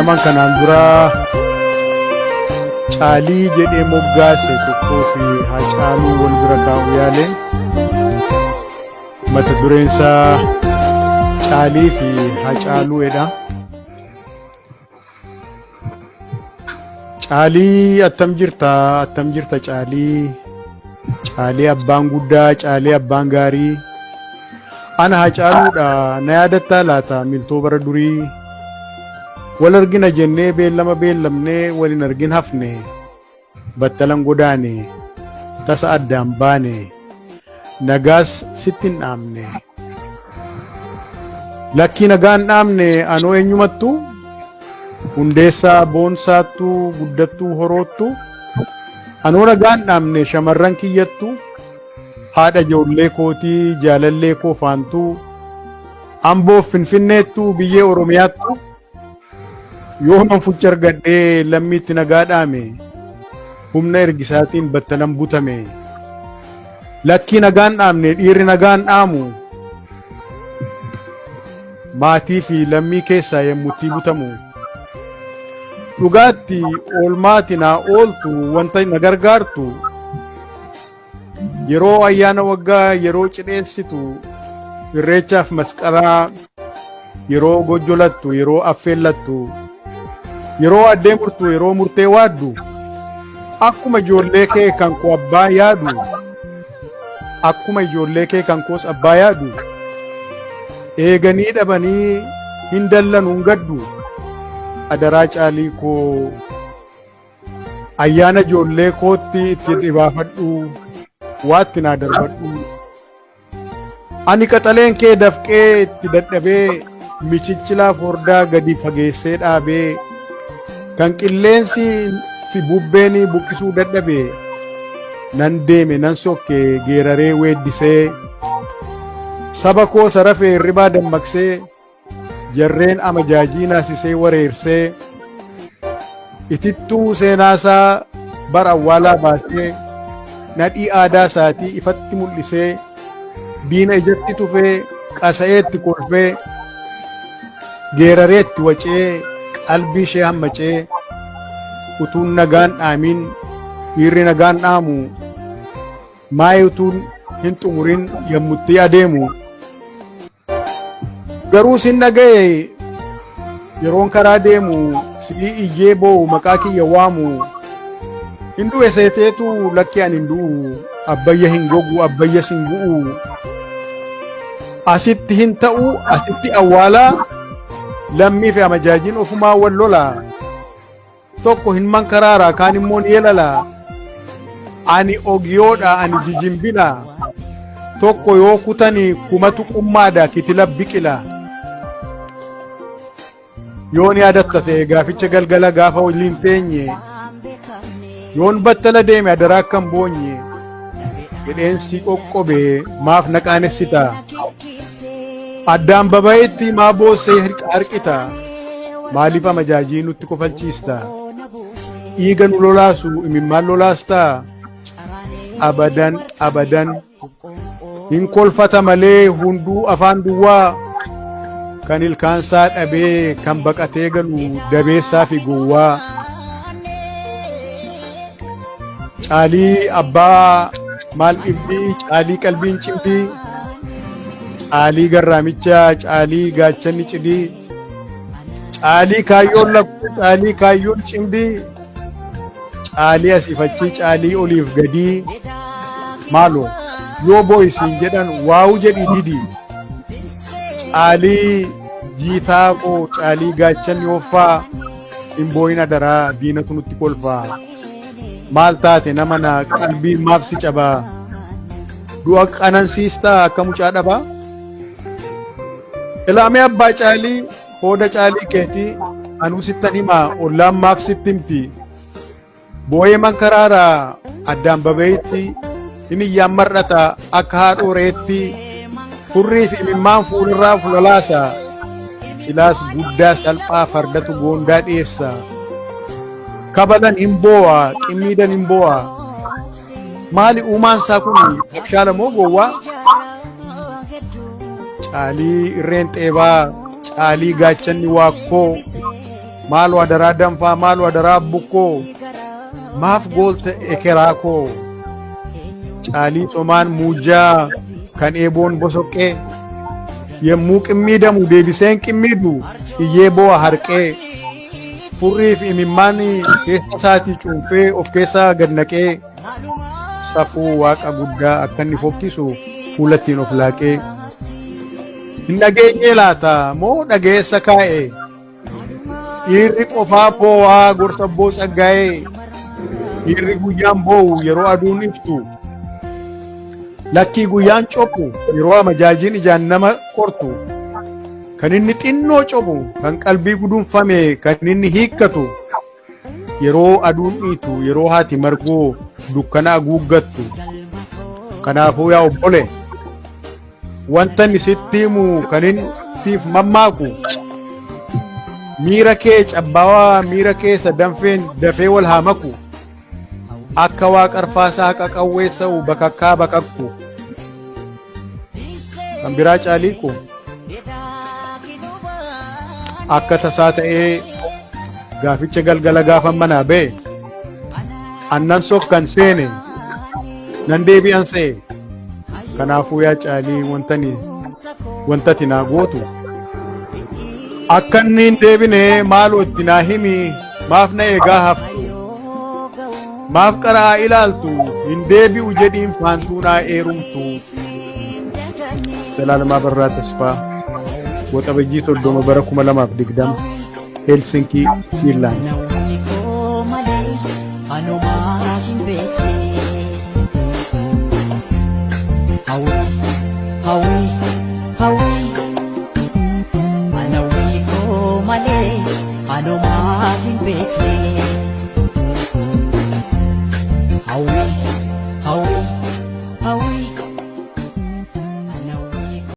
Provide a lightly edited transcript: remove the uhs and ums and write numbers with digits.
Naman kanaan dura Caalii jedhee moggaase tokkoo fi Haacaaluu wal bira kaa'u yaale. Mata dureen isaa Caalii fi Haacaaluu jedha. Caalii attam jirta, attam jirta Caalii? Caalii abbaan guddaa, Caalii abbaan gaarii. Ana Haacaaluudha, na yaadattaa laata miltoo bara durii? Wal argina jennee beellama beellamnee wal hin argin hafne. Battalan godaane, tasa addaan baane, nagaas sitti hin dhaamne. Lakkii nagaa hin dhaamne anoo eenyumattuu, Hundeessaa Boonsaattuu, Guddattuu Horoottuu, anoo nagaa hin dhaamne shamarran kiyyattuu, haadha ijoollee kootii jaalallee koo faantuu, Amboof Finfinneettuu, biyyee Oromiyaattuu, yooman fucha argadhee lammiitti nagaa dhaame, humna ergisaatiin battalan butame. Lakkii nagaan dhaamne, dhiirri nagaan dhaamu, maatii fi lammii keessaa yemmuttii butamu. Dhugaatti oolmaati naa ooltu, wanta na gargaartu, yeroo ayyaana waggaa, yeroo cidheessitu, irreechaaf masqalaa, yeroo gojjolattu, yeroo affeellattu, yeroo addee murtu, yeroo murtee waaddu, akkuma ijoollee kee kan koo abbaa yaadu, akkuma ijoollee kee kan koos abbaa yaadu, eeganii dhabanii hin dallanu hin gaddu. Adaraa Caalii koo, ayyaana ijoollee kootti itti dhibaafadhu, waatti naa darbadhu. Ani qaxaleen kee dafqee itti dadhabee, michichilaa fordaa gadi fageessee dhaabee, kan qilleensi fi bubbeen buqqisuu dadhabe, nan deeme nan sokke geeraree weeddisee, saba koo sarafee hirribaa dammaqsee, jarreen amajaajii naasisee wareersee, itittuu seenaasaa bara awwaalaa baasee, nadhii aadaa isaatii ifatti mul'isee, diina ijatti tufee, qasa'eetti kolfee, geerareetti wacee, qalbii ishee hammacee, utuun nagaan dhaamin, dhiirri nagaan dhaamu, maayii utuun hin xumurin yommutti adeemu. Garuu sin dhaga'e yeroon karaa deemu, si'ii iyyee boo'u, maqaa kiyya waamu. Hin du'e seeteetu, lakki ani hin du'u, abbayya hin gogu, abbayyas hin gu'u. Asitti hin ta'u, asitti awwaalaa, lammii fi amajaajiin ofumaa wal lolaa. Tokko hin mankaraara, kaan immoo ni elala. Ani ogiyoodha, ani jijimbila. Tokko yoo kutani kumatu qummaada kitila biqila. Yoon yaadatta ta'e gaaficha galgala gaafa waliin teenye, yoon battala deeme adaraa akka hin boonye jedheen si qoqqobe, maaf na qaanessita? Addaan babayetti maa boossee harqita? Maaliif amajaajii nutti kofalchiista? Dhiiga nu lolaasu imimmaan lolaastaa? Abadan abadan hin kolfata malee hunduu afaan duwwaa, kan ilkaansaa dhabee kan baqatee galu dabeessaa fi gowwaa. Caalii abbaa maal dhibdii, Caalii qalbiin cimdii, Caalii garraamicha, Caalii gaachanni cidii, Caalii kaayyoon lakkuu, Caalii kaayyoon cimdii, Caalii asiif achii, Caalii oliif gadii, maaloo yoo boo'isiin jedhan waa'uu jedhii didi. Caalii jiitaa koo, Caalii gaachanni hoffaa, hin boo'in adaraa, diinatu nutti kolfaa. Maal taate nama na qalbiin maaf si cabaa? Du'a qanansiistaa akka mucaa dhabaa? Ilaamee abbaa Caalii, hooda Caalii keetii, anuu sittan himaa, ollaan maaf sitti himti? Boo'ee mankaraara addaan baba'itti, hin iyyaan mar'ata akka haadhoo reetti, furrii fi imimmaan fuulirraa fulalaasa, silaas guddaa salphaa fardatu goondaa dhiyeessa. Kabalan hin boo'a, qimmiidan hin boo'a. Maali uumaan isaa kun, abshaala moo gowwaa? Caalii irreen xeebaa, Caalii gaachanni waakkoo. Maaloo adaraa danfaa, maaloo adaraa bukkoo, maaf goolta ekeraa koo? Caalii somaan muujjaa kan eeboon bosoqqee, yemmuu qimmiidamu deebiseen qimmiidu iyyee boo'a harqee. Furrii fi imimmaan keessa isaatii cuunfee of keessaa gad naqee, safuu waaqa guddaa akka inni fokkisu fuula ittiin of laaqee. Hin dhageenyee laata moo dhageessa kaa'e? Dhiirri qofaa boo'aa gorsa abboo Tsaggaayee. Dhiirri guyyaan boo'u yeroo aduun iftu. Lakkii guyyaan cophu yeroo amajaajiin ijaan nama qortu. Kan inni xinnoo cophu, kan qalbii gudunfame, kan inni hiikkatu. Yeroo aduun dhiitu, yeroo haati margoo dukkana haguuggattu. Kanaafuu yaa obbole, wanta inni sitti himu kan inni siif mammaaku, miira kee cabbaawaa, miira keessa danfeen dafee wal haa maku, akka waa qarfaasaa qaqawweessa'u bakakkaa bakakku. Kan biraa caaliiku, akka tasaa ta'ee gaaficha galgala gaafa manaa ba'e annan sokkan seene nan deebi'an se'e. Kanaafuu yaa Caalii, wantani wantati naa gootu akka inni hin deebine maaloo itti naa himi. Maaf na eegaa haftu? Maaf qara'aa ilaaltu? Hin deebi'u jedhiin faantuu naa eerumtu. Zalaalamaa Barraa Tasfaa, Waxabajjii 30 bara 2020, Helsinkii, Fiinlaand. Nawwi koo malee anumaa hin beekne. Hawwi, hawwi, hawwi. Anawwi koo malee anumaa hin beekne.